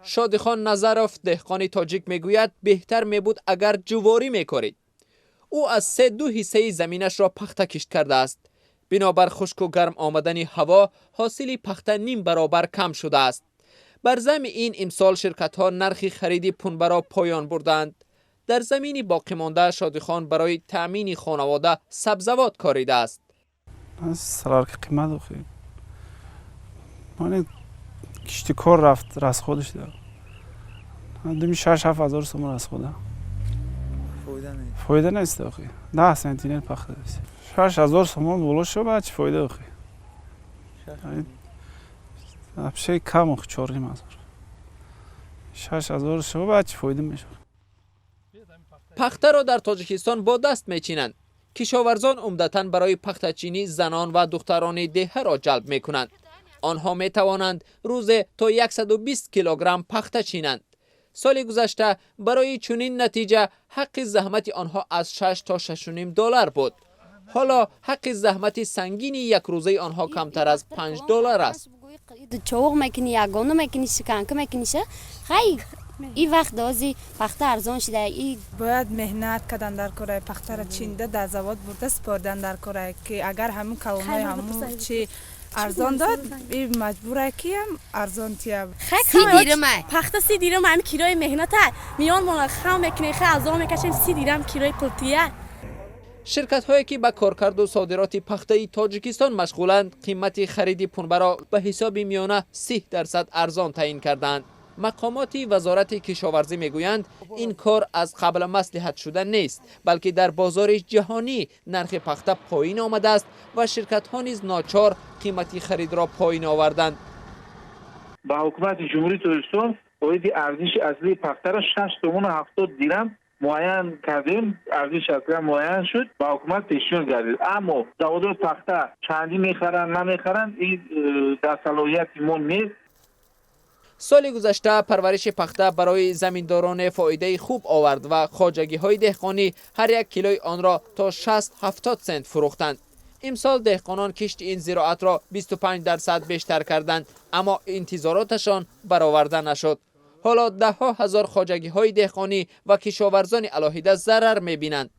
Шодихон Назаров, деҳқони тоҷик, мегӯяд, беҳтар мебуд, агар ҷуворӣ мекорид. Ӯ аз се ду ҳиссаи заминашро пахта кишт кардааст. Бинобар хушку гарм омадани ҳаво, ҳосили пахта ним баробар кам шудааст. Бар замми ин, имсол ширкатҳо нархи хариди пунбаро поён бурданд. Дар замини боқимонда Шодихон барои таъмини хонавода сабзавот коридааст. Солярка қимат охи. Мани кишти кор рафт, расход шуда. Думи 6-7 ҳазор сомон расход а. Фоида нест охи. 10 центнер пахта 6 ҳазор сомон боло шо, баъд чӣ фоида охи? Вообще кам охи, 4,5 ҳазор. 6 ҳазор шо, баъд чӣ фоида мешавад? Пахтаро дар Тоҷикистон бо даст мечинанд. Кишоварзон умдатан барои пахтачинӣ занон ва духтарони деҳаро ҷалб мекунанд. Онҳо метавонанд рӯзе то 120 килограмм пахта чинанд. Соли гузашта барои чунин натиҷа ҳаққи заҳмати онҳо аз 6 то 6,5 доллар буд. Ҳоло ҳаққи заҳмати сангини якрӯзаи онҳо камтар аз 5 доллар аст. Чоғ мекунӣ, ягона мекунӣ, шиканка мекуниша. Хай, и вақт дози пахта арзон шуда и. Бояд меҳнат кардан дар кораи, пахтара чинда, дар завод бурда супордан дар корае, ки агар ҳамун калонои ҳамун чи арзон дод, и маҷбурае, ки ам арзон тия. 30 дирама. Пахта 30 дирам, ами кирои меҳната миён мона хам мекунем, хай, азон мекашем, 30 дирам кирои пултия. Ширкатҳое, ки ба коркарду содироти пахтаи Тоҷикистон машғуланд, қимати хариди пунбаро ба ҳисоби миёна 30% арзон таъин карданд. Мақомоти Вазорати кишоварзӣ мегӯянд, ин кор аз қабл маслиҳатшуда нест, балки дар бозори ҷаҳонӣ нархи пахта поин омадааст ва ширкатҳо низ ночор қимати харидро поин оварданд. Ба Ҳукумати Ҷумҳурии Тоҷикистон оиди арзиши аслии пахтаро 6 сомону 70 дирам муайян кардем. Арзиши аслия муайян шуд, ба ҳукумат пешниҳод гардид, аммо заводои пахта чандӣ мехаранд, намехаранд, ин дар салоҳияти мо нест. Соли гузашта парвариши пахта барои заминдороне фоидаи хуб овард ва хоҷагиҳои деҳқонӣ ҳар як килои онро то 60-70 сент фурӯхтанд. Имсол деҳқонон кишти ин зироатро 25% бештар карданд, аммо интизороташон бароварда нашуд. Ҳоло даҳҳо ҳазор хоҷагиҳои деҳқонӣ ва кишоварзони алоҳида зарар мебинанд.